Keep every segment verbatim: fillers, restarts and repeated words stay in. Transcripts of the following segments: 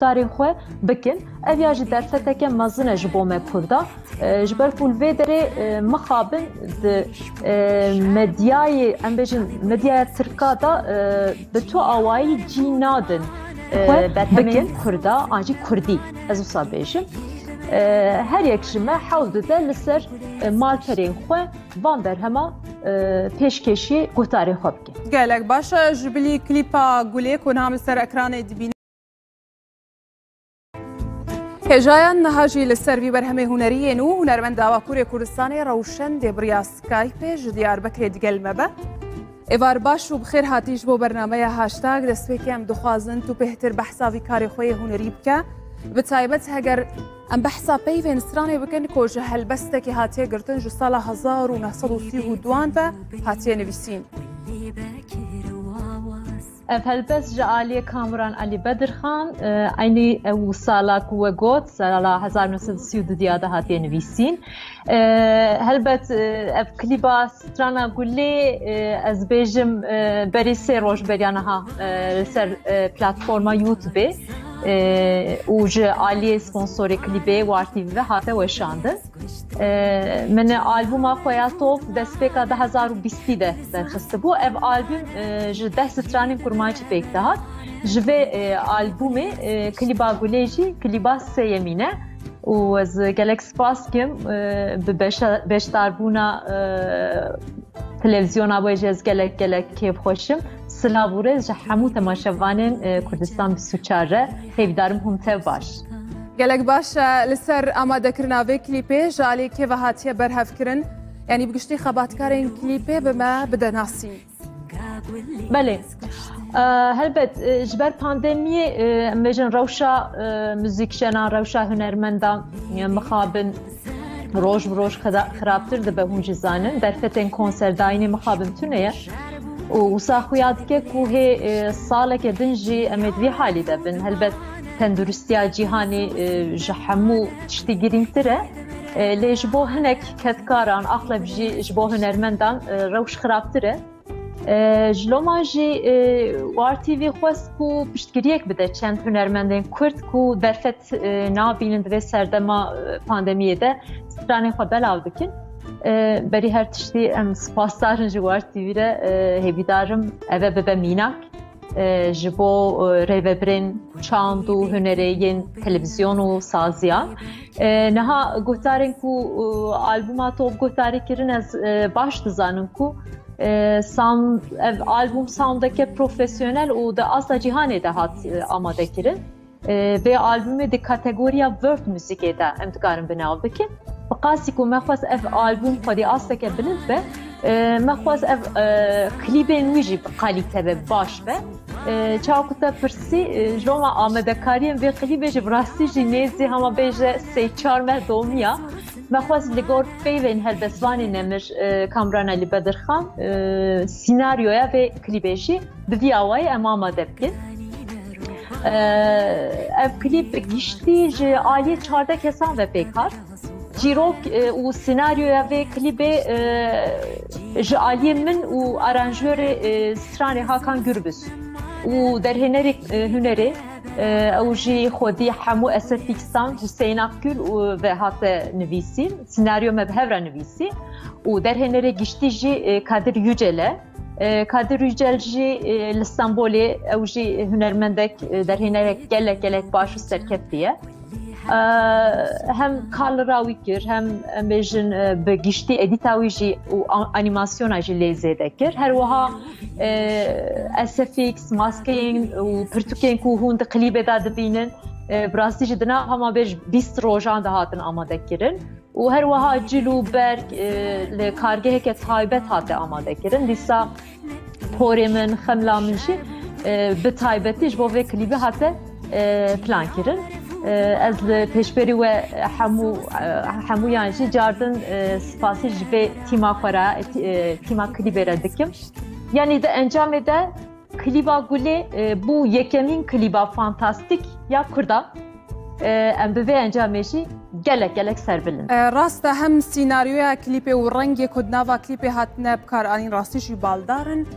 guhdarên xwe bikin. Ev ya jî derfeteke mezin e ji bo me Kurda. E, ji ber ku li vê derê, e, mixabin di, e, medyayê, em bêjin medyaya Tirka de, e, bi tu awayî cî nadin, e, xwe berhemên bikin. Kurda, an jî Kurdî, ez wisa bêjim. E, her yek ji me hewl dide li ser, e, malperên xwe van berhema, e, pêşkêşî guhdarên xwe bike. Gelek baş e, ji bilî klîpa Gulê ku niha min ser ekranê dibîne. Hêjayan niha jî li ser vî berhemê hunerî yên û hunermenda Bakurê Kurdistanê Rewşen Dêbriya Skype ji Diyarbekirê digel me be. Êvar baş û bi xêr hatî ji bo bernameya Hashtag. Destpêkê em dixwazin tu bêhtir behsa vî karê xwe yê hunerî bike. Bi taybet heger em behsa peyvên stranê bikin ku ji helbestekê hatiye girtin ji sala hezar û neh sed û sî û duan ve hatiye nivîsîn. Ev helbest ji aliyê Kamuran Elî Bedirxan, e, eynî ew sala ku we got, sala hezar neh sed û sî û du diya de hatiye nivîsîn. E, helbet, e, ev klîba Strana Gulê, e, ez bêjim, e, berî sê roj beriya niha, e, li ser, e, platforma YouTube, e, û ji aliyê sponsorê klîbê War T V ve hate weşandin. E, min albûma xwe ya Top destpêka du hezar û bîstî de derxistibû. Ev albûm, e, ji deh stranên kurmancî pêk dihat. Ji vê, e, albûmê, e, klîba Gulê jî klîba sêyemîn e. Û ez gelek spas dikim, e, bi beşa-, beşdarbûna, e, televîzyona we jî ez gelek, gelek kêfxweş im. Silav û rêz ji hemû temaşevanên, e, Kurdistan bîst û çar re. Hêvîdarim hûn tev baş. Gelek baş e. Li ser amadekirina vê klîpê ji alî kê ve hatiye berhevkirin? Yanî bi giştî xebatkarên klîpê bi me bide nasîn. Belê. E, helbet, e, ji ber pandemiyê, e, em bêjin rewşa, e, muzîkjenan, rewşa hunermendan, e, mixabin roj bi roj xira-, xirabtir dibe, hûn jî zanin. Derfetên konserdayînê mixabin tune ye. Û wisa xuya dike ku hê, e, saleke din jî em ê di vî halî de bin. Helbet tenduristiya cîhanê, e, ji hemû tiştî girîngtir e. E, lê ji bo hinek kedkaran, axleb jî ji bo hunermendan, e, rewş xirabtir e. E, ji loma jî, e, War T V xwest ku piştgiriyek bide çend hunermendên Kurd ku derfet, e, nabînin di vê serdema, e, pandemiyê de stranên xwe belav bikin. E, berî her tiştî em spasdar in ji War T V re, e, hêvîdar im eve bibe mînak, e, ji bo, e, rêvebirên çand û hunerê yên televîzyon û saziyan. E, niha guhdarên ku, e, albûma Top guhdarî kirin, ez, e, baş dizanim ku, e, sound, ev albûm soundeke profesyonel û di asta cîhanê de hat, e, amade kirin. E, vê albûmê di kategoriya world muzîkê de em dikarin bi nav bikin. Bi qasî ku me xwest ev albûm xwedî asteke bilind be, e, me xwest ev, e, klîbên wî jî bi kalîte be, baş be. E, çawa ku te pirsî, e, ji loma amadekariyên vê klîbê jî bi rastî jî nêzî hema bêje sê çar meh domiya. Me xwest li gor peyvên helbestvanê nemir, e, Kamran Elî Bedirxan, e, sînaryoya vê klîbê jî bi vî awayî em amade bikin. E, ev klîb bi giştî ji aliyê çardeh kesan ve pêk hat. Çîrok, e, û senaryoya vê klîbê, e, ji aliyê min û aranjörê, e, stranê Hakan Gürbüz û derhênerê, e, hunerê, e, ew jî xwedî hemû S F X-an Hüseyin Akgül û ve hate nivîsîn. Senaryo me bi hev re nivîsî û derhênerê giştî jî, e, Kadir Yücel e. E, Kadir Yücel jî, e, li Stenbolê, ew jî hunermendek, e, derhênerek gelek, gelek baş û serkeftî ye. E, hem Karl Rawî kir, hem em bêjin, e, bi giştî edîta wî jî û a-, anîmasyona jî lê zêde kir. Her wiha, e, S F X, maskeyên û pirtûkên ku hûn di klîbê de dibînin, e, bi rastî jî di nav hema bêj bîst rojan de hatin amade kirin. Û her wiha cil û berg, e, li kargeheke taybet hate amade kirin. Dîsa porê min, xemla min jî, e, bi taybetî ji bo vê klîbê hate, e, plan kirin. E, ez li pêşberî we hemû, e, hemûyan jî cardin, e, spasî ji vê tîma xwe re, e, tî-, e, tîma klîbê re dikim. Yanî di encamê de Klîba Gulê, e, bû yekemîn klîba fantastîk ya Kurdan. E, em bi vê encamê jî gelek gelek serbilind. E, rast e, hem sînaryoya klîpê û rengê ku di nava klîpê hatine bikaranîn rastî jî baldar in.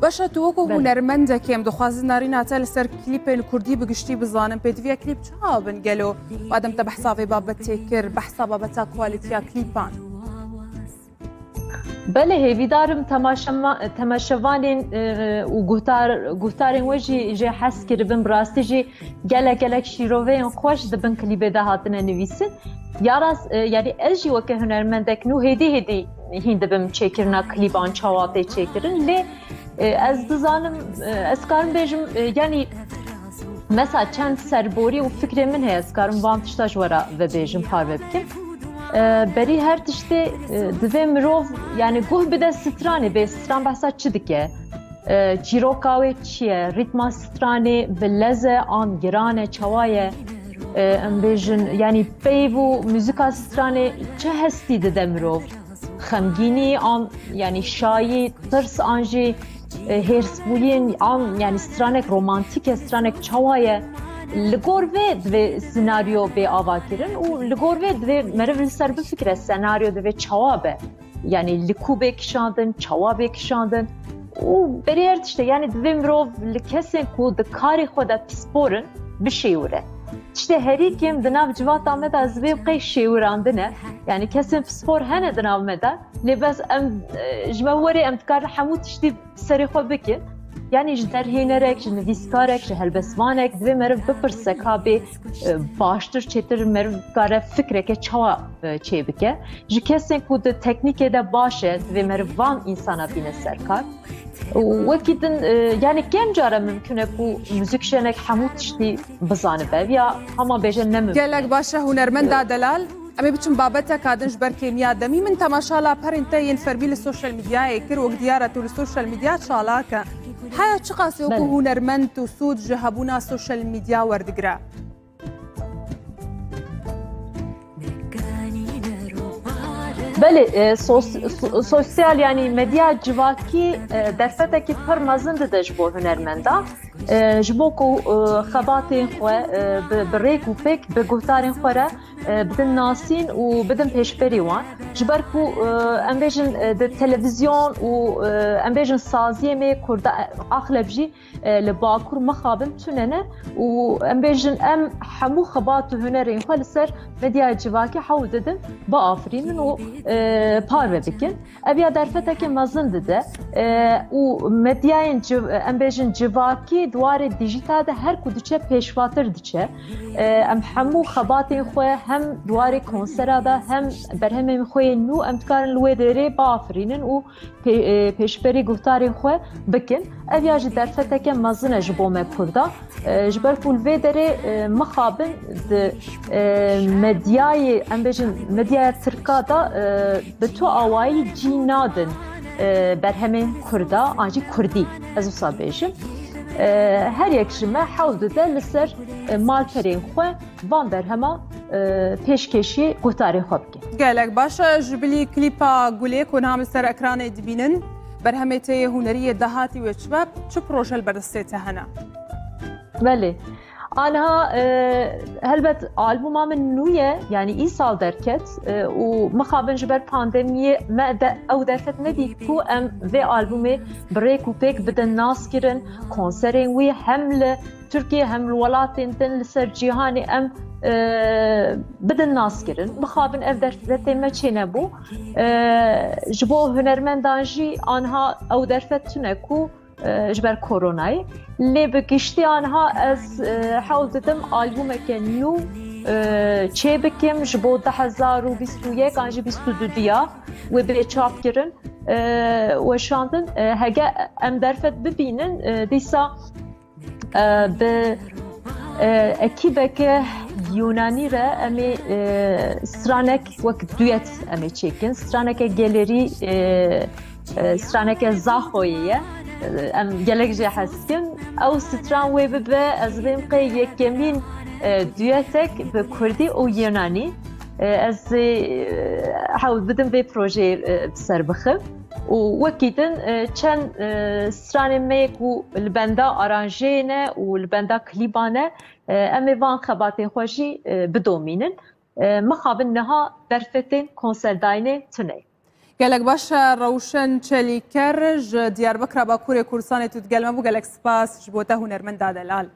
Baş e, tu wekû hunermendekê, em dixwazin narîna te li ser klîpên kurdî bi giştî bizanin. Pêdiviya klîp çawa bin gelo? Madem te behsa vê babetê kir, behsa babeta kwalîtiya klîpan. Belê, hêvîdarim temaşema-, temaşevanên, e, û guhdar-, guhdarên we jî jê hez kiribin. Bi rastî jî gelek gelek şîroveyên xweş di bin klîbê de hatine nivîsin. Ya rast, e, yanî ez jî weke hunermendek nû hêdî hêdî hîn dibim çêkirina klîban çawa tê çêkirin. Lê, e, ez dizanim, e, ez karim bêjim, e, yanî mesela çend serborî û fikrê min heye, ez karim van tişta ji we re vebêjim, parve bikim. E, berî her tiştê, e, divê mirov, yanî guh bide stranê, bê stran behsa çi dike? E, çîroka wê çi ye? Rîtma stranê bi lez e an giran e, çawa ye? E, em bêjin, yanî peyv û muzîka stranê çi hestî dide mirov? Xemgînî an, yanî şayî, tirs an jî, e, hêrsbûyîn an, yanî stranek romantîk e, stranek çawa ye? Li gor vê divê senaryo bê ava kirin û li gor vê divê meriv li ser bifikire, senaryo divê çawa be? Yanî li ku bê kişandin, çawa bê kişandin? Û berê her tiştê, yanî divê mirov li kesên ku di karê xwe de pispor in, bişêwire. Tiştê herî kêm di nav civata me de ez vê qey şêwirandin e. Yanî kesên pispor hene di nav me de. Lê bes em, e, ji me werê em dikarin hemû tiştî serê xwe bikin. Yanî ji derhênerek, ji nivîskarek, ji helbestvanek divê meriv bipirse ka bê, e, baştir, çêtir meriv bikare fikreke çawa, e, çêbike. Ji kesên ku di teknîkê de baş e, divê meriv van însana bîne ser kar. Û wekî din, e, yanî kêm cara mimkun e ku muzîkjenek hemû tiştî bizanibe. Ya hema bêje ne mimkun e. Gelek baş e, hunermenda delal. Em ê biçin babeteka din ji ber kêmiya demî. Min temaşa laperên te yên fermî li sosyal medyayê kir. Wek diyar e tu li sosyal medya çalak e. Heya çiqas wekû Belê. hunermend tu sûd ji hebûna sosyal medya werdigire? Belê, e, sos-, so-, sosyal, yanî medya civakî, e, derfetekî pir mezin dide ji bo hunermendan. E, ji bo ku, e, xebatên xwe, e, bi, bi rêk û pêk bi guhdarên xwe re, e, bidin nasîn û bidin pêşberî wan. Ji ber ku, e, em bêjin, e, di televîzyon û, e, em bêjin saziyê me kurda, e, axleb jî, e, li Bakur mixabin tune ne û em bêjin em hemû xebat û hunerên xwe li ser medyaya civakî hewl didin biafirînin û, e, parve bikin. Ev ya derfeteke mezin dide, e, û medyayên civ-, em bêjin civakî di warê dîjîtal de her ku diçe pêşvatir diçe. E, em hemû xebatên xwe hem di warê konsera de hem berhemên xwe yên nû em dikarin li wê derê biafirînin û pê-, e, pêşberî guhdarên xwe bikin. Ev ya jî derfeteke mezin e ji bo me Kurda. E, ji ber ku li vê derê, e, mixabin di, e, medyayê, em bêjin medyaya tirka de, e, bi tu awayî cî nadin, e, berhemên Kurda, an jî Kurdî, ez wisa bêjim. E, her yek ji me hewl dide li ser, e, malperên xwe van berhema, e, pêşkêşî guhdarên xwe bikin. Gelek baş e. Ji bilî klîpa Gulê ku niha em li ser ekranê dibînin, berhemê te yê hunerî yê dahatî wê çi be, çi proje li ber destê te hene? Belê. Aniha, e, helbet albûma min nû ye, yanî îsal derket, e, û mixabin ji ber pandemiyê me de ew derfet nedît ku em vê albûmê bi rêk û pêk bidin naskirin, konserên wî hem li Tirkiye hem li welatên din li ser cîhanê em, e, bidin naskirin. Mixabin ev derfetê me çênebû. E, ji bo hunermendan jî aniha ew derfet tune ku, e, ji ber koronayê. Lê bi giştî aniha ez, e, hewl didim albûmeke nû, e, çê bikim ji bo du hezar û bîst û yek an jî bîst û du ya wê bê çapkirin, e, weşandin. E, hege em derfet bibînin, e, dîsa, e, bi, e, ekîbeke Yunanî re em ê, e, stranek wek duyet em ê çêkin. Straneke gelerî, e, e, straneke Zahoyê ye. E, em gelek jê hez dikin. Ew stran wê bibe, ez bêm qey yekemîn, e, duyetek bi Kurdî û Yunanî. E, ez ê, e, hewl bidim vê projeyê, e, bi ser bixim. Û wekî din, e, çend, e, stranên me yê ku li benda aranjeyê ne û li benda klîba ne, e, em ê van xebatên xwe jî, e, bidomînin. E, mixabin niha derfetên konserdayînê tune ye. Gelek baş e Rewşen Çelîker ji Diyarbekira Bakurê Kurdistanê tu digel me bû. Gelek spas ji bo te hunermenda delal.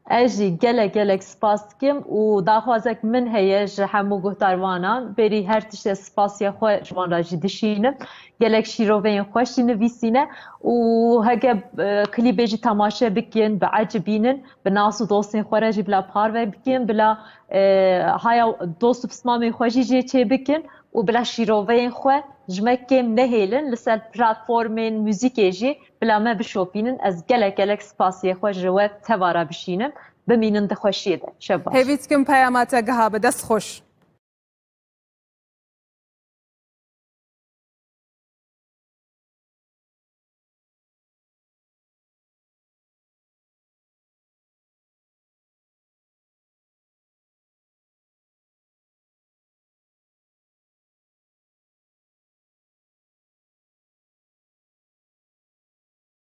Ez jî gelek gelek spas dikim û daxwazek min heye ji hemû guhdarvanan. Berî her tiştê spasiya xwe ji wan re jî dişînim. Gelek şîroveyên xweş jî nivîsîne û heke e, klîbê jî temaşe bikin, biecibînin, bi nas û dostên xwe re jî bila parve bikin, bila e, haya dost û pismamên xwe jî jê çê bikin û bila şîroveyên xwe ji me kêm nehêlin, li ser platformên muzîkê jî bila me bişopînin. Ez gelek gelek spasiyê xwe ji we teva re bişînim. Bimînin di xweşiyê de. Şev baş. Hêvî dikim peyama te giha be. Dest xweş.